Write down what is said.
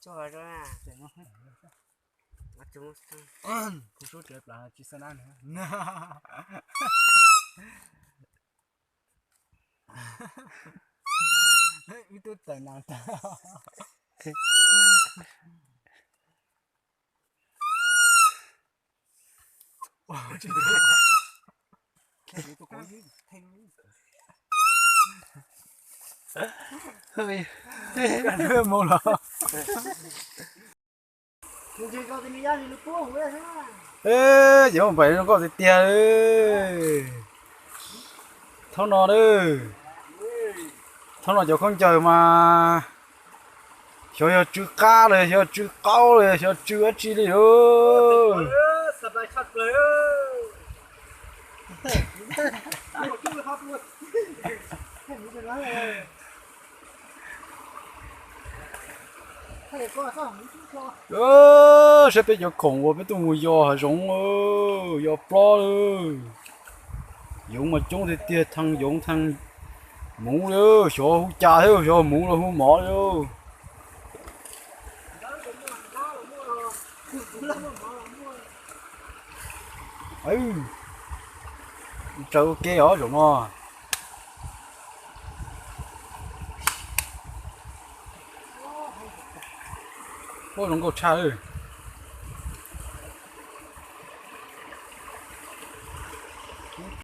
Tso rau na. Kuv suab tsev plas tsis xav nab. Ib tug tawm nas tag. Mus los. Ces mus pais zoo nkauj tiag tiag. Thaum no, thaum no cov khaub ncaws mas xyov yog tsw qab los xyov tsw qaub los xyov tsw dab tsi li os. Saib peb cov khoom uas peb tuaj mus yos hav zoov, yos plob lawm. Yoov mas coob tiag tiag, thee yoov thee muv li, xyov hu cas thiab, xyov hu muv los hu mov li. Tsaws ua ke os zaum no. Ua zoo nkauj tshaj.